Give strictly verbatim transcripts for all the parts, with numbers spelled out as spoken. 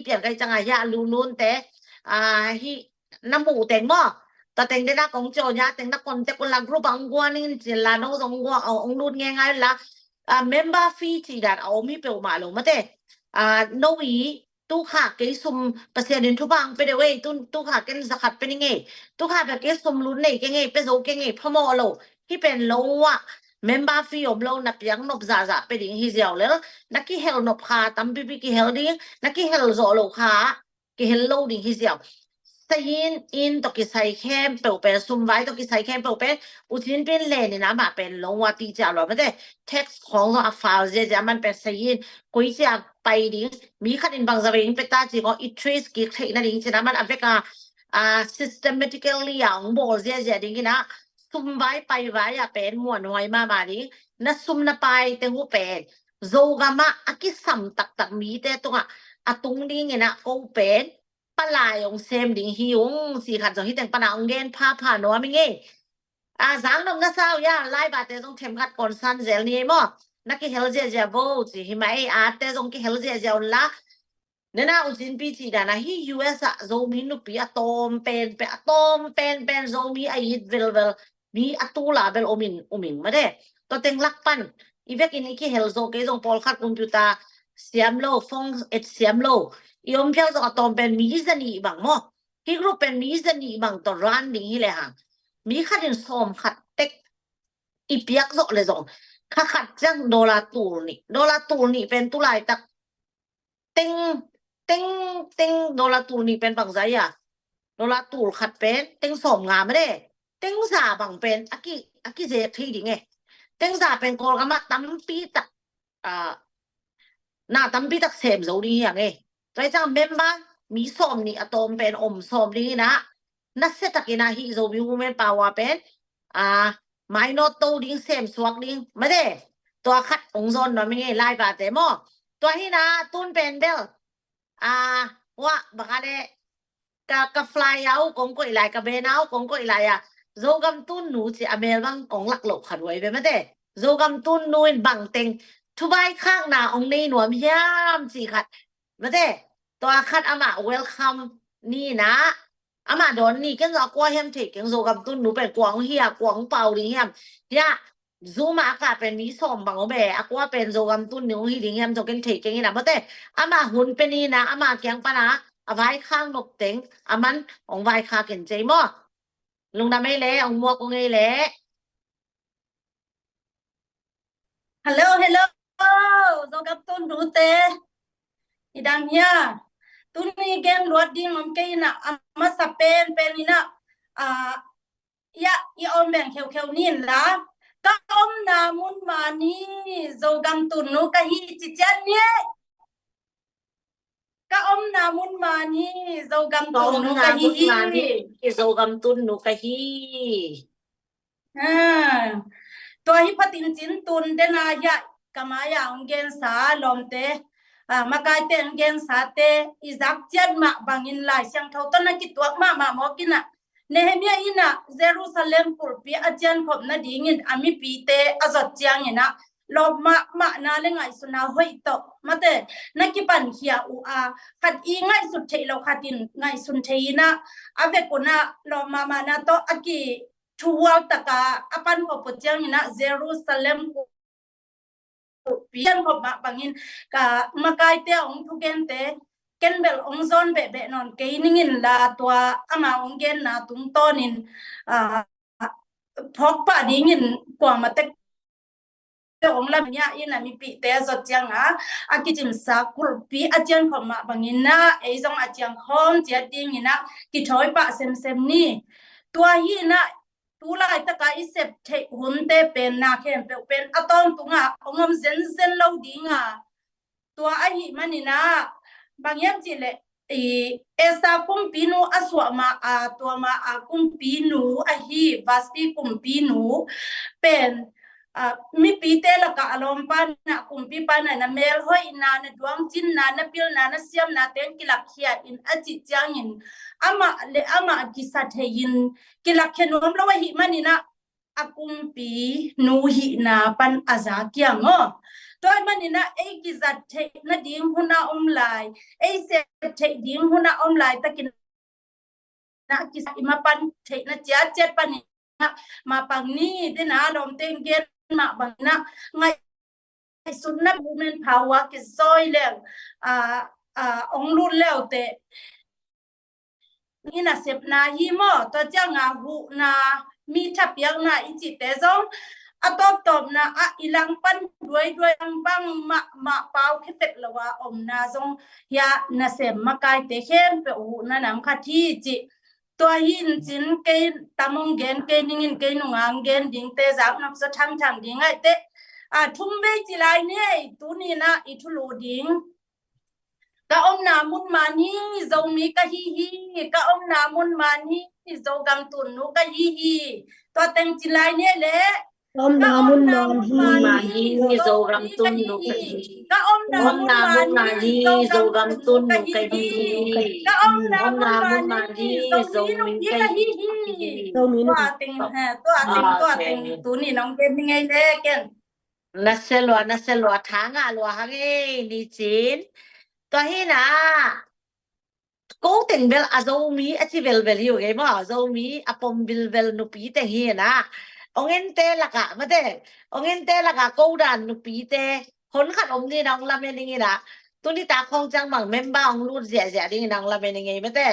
pian kai canga hia lunlun te, a, hi na mu teng maw. Tua teng dena kong cio nia teng na contact un la group ang guan in cin la no zong guan ang lut nge ngai la. A, member fee ci dan a om hi peuh mah lo mate. A, no i tu kha kei sum Pasian in thupha ang pe deuh ei, tu, tu kha ken zakhat pe ning ei. Tu kha pe kei sum lut nei keng ei, pe zo keng ei, phamawh lo. Hi pen lo ah member fee om lo na piang nop zahzah pe ding hi ziau lel. Na kihel nop kha tampipi kihel ding, na kihel zawh lo kha kihel lo ding hi ziau. Sayin in tawh kisai khempeuh pen, sumvai tawh kisai khempeuh pen, ucin pin len in amah pen lo ah ti cia lo mate. Tax khawng zong a fal ziazia man pen sayin koi cia pai ding, mi khat in bangza vei in pe ta ci kawng i trace kik theih nading cina man a vek a, a, systematically a ong bawl ziazia ding ina, sumvai paivai a pen muanhuai mahmah ding, na sum na pai te hu pen Zogam ah a kisam taktak mite tungah a tung ding ina ko pen palai ong sem ding hi ung ci khat zong hi teng pana ong gen phapha nuam i ngei. A, zang nong na sau ya, lai bate zong them khat concern zel ni maw. Na kihel ziazia vo ci hi mah ei, a te zong kihel ziazia un la. Nena ucin pi ci dana hi U S ah Zomi nupi a tawm pen pen, a tawm pen pen Zomi a it velvel, mi a tula bel omin, omin made. Tua teng lak pan i vekin i kihel zo kei zong pawlkhat computer siam lo, phone et siam lo, i om phial zong a tawm pen mi zanih bang maw. Hi group pen mi zanih bang tawh run ding hi le hang, mi khat in sawm khat tek i piak zawh le zong, kha khat ciang dollar tul nih, dollar tul nih pen tulaitak teng, teng, teng dollar tul nih pen bangzai a, dollar tul khat pen teng sawm nga made. Teng za bang pen a ki, a kizek thei ding e. Teng za pen Kawlgam ah tampi tak, a, na tampi tak sem zo ding hi ang e. Tua hi ciang member mi sawm nih a tawm pen om sawm ding ina, na se tak ina hi Zomi Women Power pen, a, mainawt to ding, sem suak ding made. Tua khat ong zon nuam i ngei lai bate maw. Tua hi na tun pen bel, a, wa baka le ka, ka fly au kong koih lai, ka ben au kong koih lai a, Zogam tun nu ci a mel bang kong lak loh khat uai ve mate. Zogam tun nu in bang teng thuvai khakna ong nei nuam hiam ci khat mate. Tua khat amah welcome ni na, amah dawn ni, ken zong a kua hiam thei keng, Zogam tun nu pen kua ong hi a, kua ong pau ding hiam. Hia Zoom ah a kah pen mi sawm bang om e, a kua pen Zogam tun nu hi ding hiam zong ken thei keng ina mate. Amah hun pen ina, amah kiang pana a vaikhak nop teng aman ong vaikhak in cei maw. Lungdam ei le, ong muak ong ei le. Hello, hello. Zogam tun nute. I dang hia. Tuni gen luat ding om kei ina, a masa pen pen ina, a, ya, i om beng kheukheu ni in la. Ka omna mun mah ni Zogam tun nu ka hi ci cian ni. Ka omna mun mah ni Zogam tun nu ka hi hi. Zogam tun nu ka hi. A, tua hi phatin cin tun dena hia ka mai a ong gensa lawmte, a, makaite ong gensate i zak ciat mah bangin Lai Siangtho tawh na kituak mahmah mawk ina, Nehemiah ina Jerusalem kulhpi a ciankhop nadingin a mipite a zot ciang ina lawp mahmahna le ngaihsutna hoih tawh mate na kipankhia uh a, khat i ngaihsut theih loh khat in ngaihsun thei ina, a vek una lawp mahmahna tawh a ki thuhual taka a panhuap uh ciang ina Jerusalem kulhpi ciankhop mah bangin ka makaite a ong thugente ken bel ong zon behbeh nawn kei ning in la, tua ama ong genna tungtawnin, a, phawk pah dingin kuamah tek ong lam nia ina mipihte a zot cianga a kicimsa kulhpi a ciankhop mah bangin a, ei zong a ciangkhawm ciat dingin a kithawi pah semsem ni. Tua hi ina tu laitaka i sep theih hunte pen na khempeuh pen a tawntunga ong om zenzen lo dinga, tua ahih manin a, bang hiam cih leh, i, Esther kumpinu a suah ma a, tua ma a kumpinu ahi Vashti kumpinu pen, a, mipite lakah a lawmpa na, kumpipa na, na melhoihna, na duangcinna, na pilna, na siamna teng kilakkhia in a cih ciangin amah le amah kisa thei in kilakkhia nuam lo ahih manin a, a kumpinu hihna pan a za kiang aw. Tua ahih manin ah ei kizat theih nading hun a om lai, ei sep theih ding hun a om laitakin ah kisa i mapan theihna ciatciat panin ah mapang ni, tina lawmte in gen mah bangin ah ngaihsutna, women power kizawi leng, ah, ah, ong lut leuteh i nasepna hi maw, tua ciangah huhna, mi thapiakna i cihte zong a tawptawpna ah i langpan duaiduai, bangmah mah pau khia tek lo a omna zong hi a, nasem makaite khempeuh huhna nam khat hi cih. Tua hi in cin kei tam ong gen kei ning in, kei nungah ong gen dingte zak nopsa thangthang ding ahih teh, ah, thum vei ci lai ni ei. Tuni in ah i thulu ding, ka omna mun man hi, Zomi ka hi hi. Ka omna mun man hi, Zogam tunnu ka hi hi. Tua teng ci lai ni ei leh. Ka omna mun man hi, Zogam tunnu ka hi hi. Ka omna mun man hi, Zogam tunnu ka hi hi. Ka omna mun man hi, Zomi nupi ka hi hi. Zomi nupi. Tua teng, ha, tua teng, tua teng tuni nong gen ni ngei leh ken. Na sia lua, na sia lua, tha ngah lua hang ei, ni cin. Tua hi in ah, ko teng bel a Zomi a ci velvel hi uh kei maw, Zomi a pom vilvel nupi teng hi in ah. Ong ente lakah mate, ong ente lakah ko dan nupite hon khat om ni in ah ong lamen ning in ah. Tuni tak khawng ciang bang member ong lut ziahziah ding in ah ong lamen ning ei mate.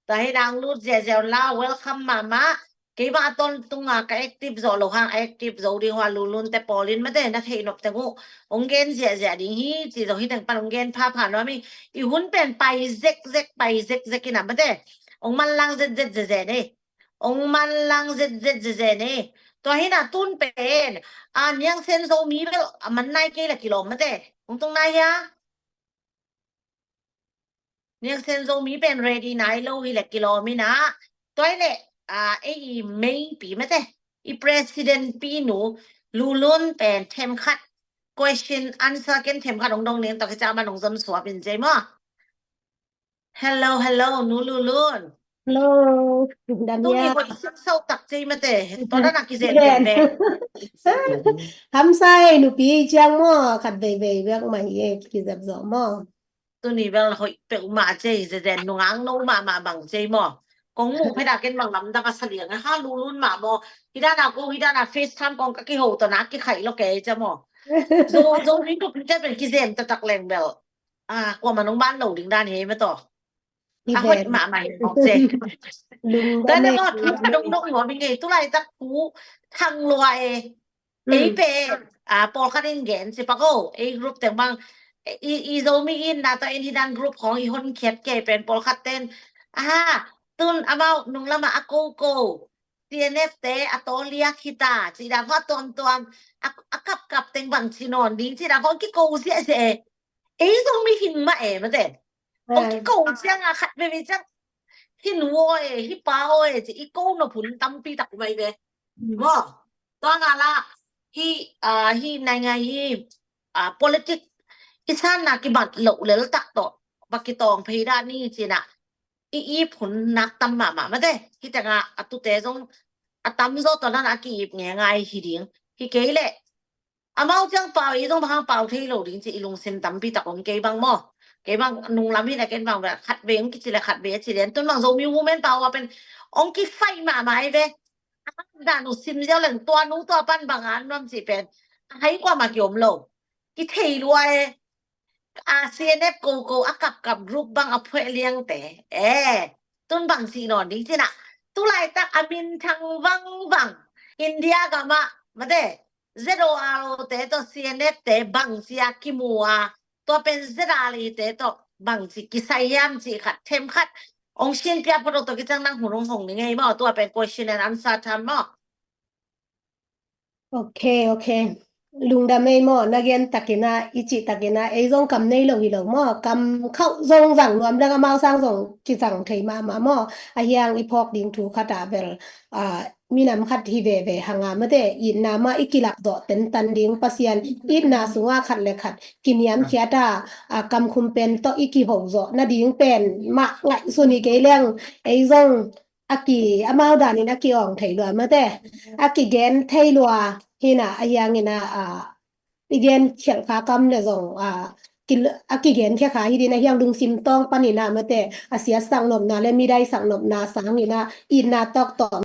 Tua hi in ah ong lut ziahziah un la, welcome mahmah. Kei bang a tawntung a ka active zawh loh hang, a active zo ding uh a, Lulun te pawl in mate, na theih nop teng uh ong gen ziahziah ding hi ci zong hi teng pan ong gen phapha nuam hi. I hun pen pai zekzek, pai zekzek in ah mate, ong manlang zetzet zeze ni. Ong manlang zetzet zeze ni. Tua hi in ah tun pen a Niangsen Zomi bel a man nai kei leh kilawm mate. Ong tung nai hia? Niangsen Zomi pen ready nai lo hi leh kilawm in ah. Tua hi leh, ah, ei i meipi mate, i president pinu Lulun pen themkhat question answer ken themkhat ong dong ning, tua khit ciang a man ong zom suak in ci ei maw. Hello, hello, Nu Lulun. Hello, Damian. Tuni hoih siksau tak ci ei mate. Tua dan a kizem ve. Hamsa ei, nupi ciang maw, khat veivei bek mah hi ei, kizep zawh maw. Tuni bel hoih peuhmah ci ei, zezen nungang no mahmah bang ci ei maw. Kong muh phet a ken bang lamdang a sa liang a, ha, Lulun mah maw. Hi dan a ko, hi dan a FaceTime kong ka kiho tawh na kikhaih lo kei cia maw. Zo, Zomi nupite pen kizem taktak leng bel, ah, kuamah nong ban lo ding dan hi ei mah tawh. A hoih mahmah hi mawk ci ei. Tua ne maw, thu ka dong dong maw, mi ngei tu laitak thu thang lua e. Ei pen, ah, pawlkhat in gen ci pak o, ei group teng bang, i, i Zomi in na tawh en hi dan group khawng i honkhiat kei pen pawlkhat ten, aha, tun amau nunglam ah a koko, TNF te a tawliak hi ta, ci dan khawng a tuamtuam, a, a kapkap teng bang ci nawn ding, ci dan khawng kiko ziahziah e. Ei Zomi hing mah e, mate. Ong kiko ciang a khat veve ciang, hin wo e, hi pa o e, ci i ko nop hun tampi tak mai ve. Maw, tua ngala, hi, ah, hi naingai hi, ah, politic, i sanna kibat loh lel tak tawh va kitawng phei dan ni ci in ah, i ip hun nak tam mahmah mate. Hi teng a, a tute zong a tamzaw tua dan a ki-ip ngeingai hi ding. Hi kei leh amau ciang pau, i zong bang hang pau thei lo ding ci i lungsim tampi tak om. Kei bang maw, kei bang nunglam hi na ken bang bel khat vei ong kici leh khat vei a ci lian. Tun bang Zomi Women Power pen ong kifaih mahmah hi ve. Dan uh sim ziau leng tua nu tua pan bang a nuam ci pen a hai kuamah kiom lo. Kithei lua e. A CNF koko a kapkap group bang a phueh liangte, e, tun bang ci nawn ding ci in ah, tu laitak a minthang vangvang India gam ah mate, ZORO te tawh CNF te bang ci a kimu a, tua pen ZRA te tawh bang ci kisai hiam ci khat themkhat ong sinpia phot o, tua khit ciang nang hun ong hong ni ngei maw, tua pen question and answer tham maw. Ok, ok. Lungdam ei maw, na gen takin ah, i cih takin ah, ei zong kam nei lo hi lo maw, kam khauh zong zang nuam leng amau sang zong kizang thei mahmah maw. A hiang i phawk ding thu khat ah bel, ah, minam khat hi veve hang a mate, itna mah i kilak zawh tentan ding, Pasian itna sungah khat le khat kiniamkhiat a, ah, kamkhum pen tawh i kiho zawh nading pen mah ngaihsun hi kei leng, ei zong a ki, amau danin a ki-awng thei lua mate, a kigen thei lua hi in ah, a hiangin ah, ah, i gen khialh kha kam le zong a, a kigen khia kha hi ding a, hiang lungsim tawng panin a, mate, a siatsak nopna le midaisak nopna sangin a, itna tawk tawh